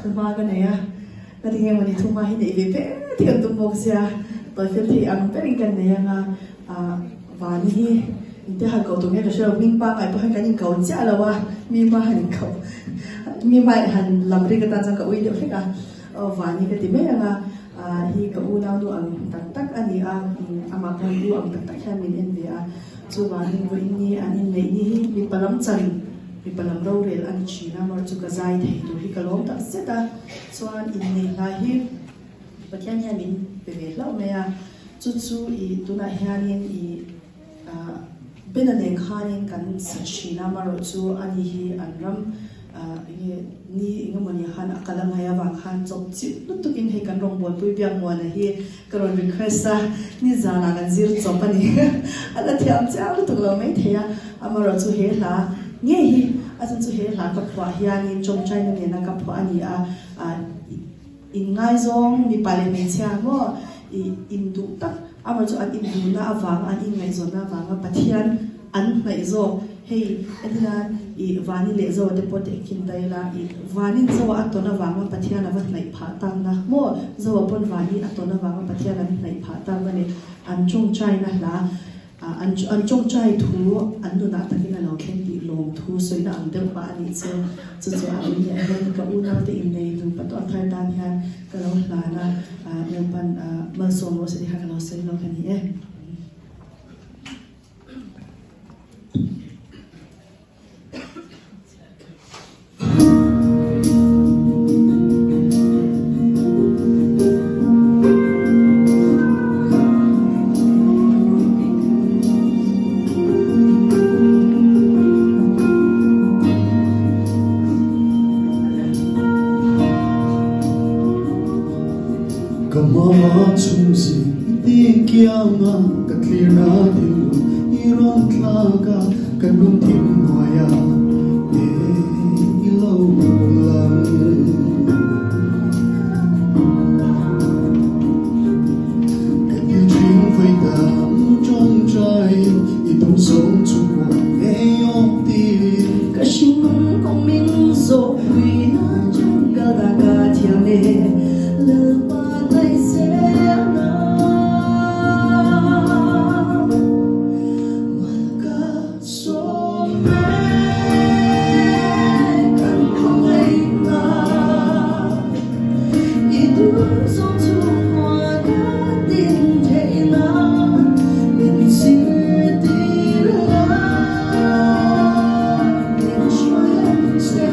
Thu hma ka nei a, ka ti nge mawni thu hma hi neih ve ber te kan tum bawk sia, tawi fel thei ang berin kan nei ang a, ah Vani hi inte han ko tur nge ka hre lo, hming pangngai pawh hian kan inko chiah lo a, mi hma han inko mi hma han lam rik atan chuan ka ui deuh hlek a, aw Vani ka ti mai ang a, ah hi ka unau nu ang tak tak a ni a, amah pawh hi u ang tak tak hian min en ve a, chuvangin vawiin ni an inneih ni hi mipa lam chan. Mipa lam rorel a ni thin a, amaherawhchu ka zai thei tur hi ka lawm tak zet a, chuan inneih hnai hi Pathian hian min pe ve hlauh mai a, chu chu i tunah hianin i ah Bena nen khanin kan sa thin a, amaherawhchu ani hi an ram ah enge ni engemawni khan a kal a ngaih avang khan chawp chilh lutukin hei kan rawngbawlpui Biakmuana hi ka rawn request a, nizanah kan zir chawp a ni. A la thiam chiang lutuk lo maithei a, amaherawhchu he hla ngei hi a chhan chu he hla ka phuah hianin tawngtaina nena ka phuah a ni a, ah inngaizawng mipa leh hmeichhia maw ih induh tak amaherawhchu an induhna avanga an inngaihzawnna avanga Pathian An hnaih zawk, hei etinan i Vani leh Zoa te pawh tehkhin ta ila, i Vanin Zoa a tawn avanga Pathian a va hnaih phah takna maw, Zoa pawn Vani a tawn avanga Pathian an hnaih phah takna leh an tawngtaina hla, an an tawngtai thu an nunah takin a lo thleng tih lawm thu sawina ang deuh pah a nih chu. Chu chu a awm leh hian ka unaute innei nupa tawh thar tan hian ka lo hlan a, Lalpan malsawm rawh se tih kha ka lo sawi lawk a ni e. Ka hma chhung zing i ti kiang a, ka thlirna thinlung i rawn thlak a, ka nun thim hnuai a, e i lo lang. Ka thil thin vawi dang tawngtaiin i tum zawng chhungkaw ngei awm tiin. Ka hringnun kawng min zawhpui nan jungle dah ka thiam e Lalpa hnaih zelna Mal ka sawm e kan khawngaihna I duh zawng chhungkua ka tin theihna min zirtir la min hruai ang che.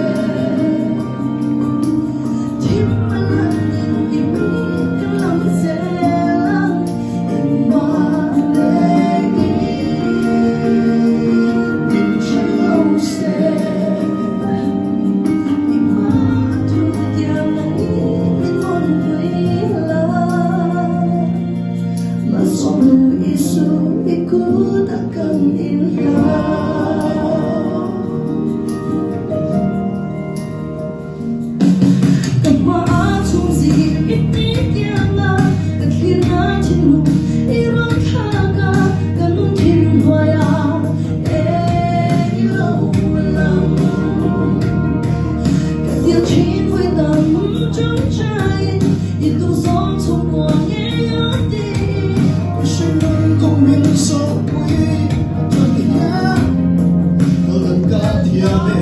Thim a lan in i mi ka lam zel ang engmah lengin min hre lo se. I hma a thu tiang angin min vawn pui la. Malsawmtu Isu i kut a kan inhlan. Ka hma a chhung zing i ti tiang a, ka thlirna thinlung i rawn thlak a, ka nun thim hnuai a, eng i lo lang. Ka dil thin vawi tam tangtaiin i duh zawng chhungkua ngei a ti. Ka hringnun kawng min sawhpui a chuan ti hian kaldan ka thiam e.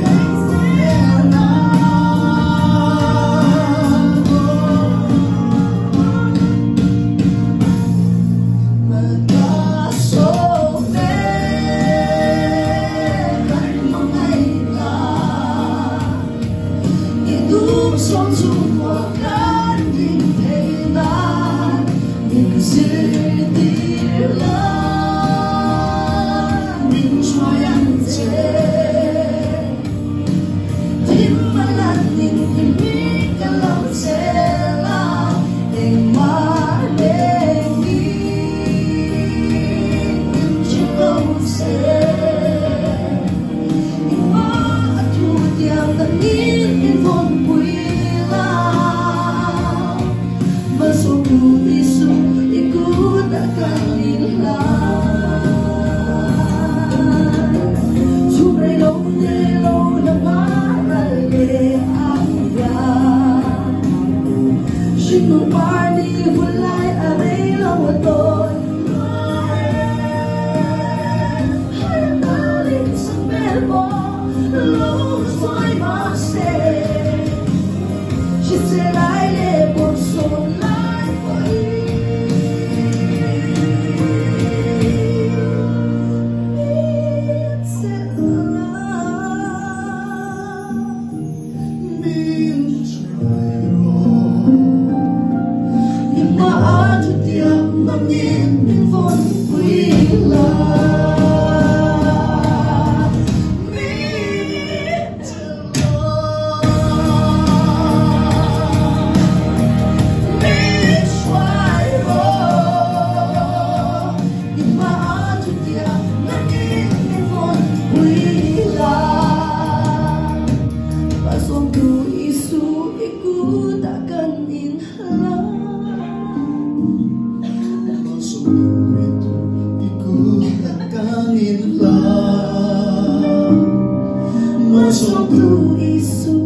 tu Isu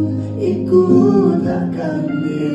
i kutah ka ni.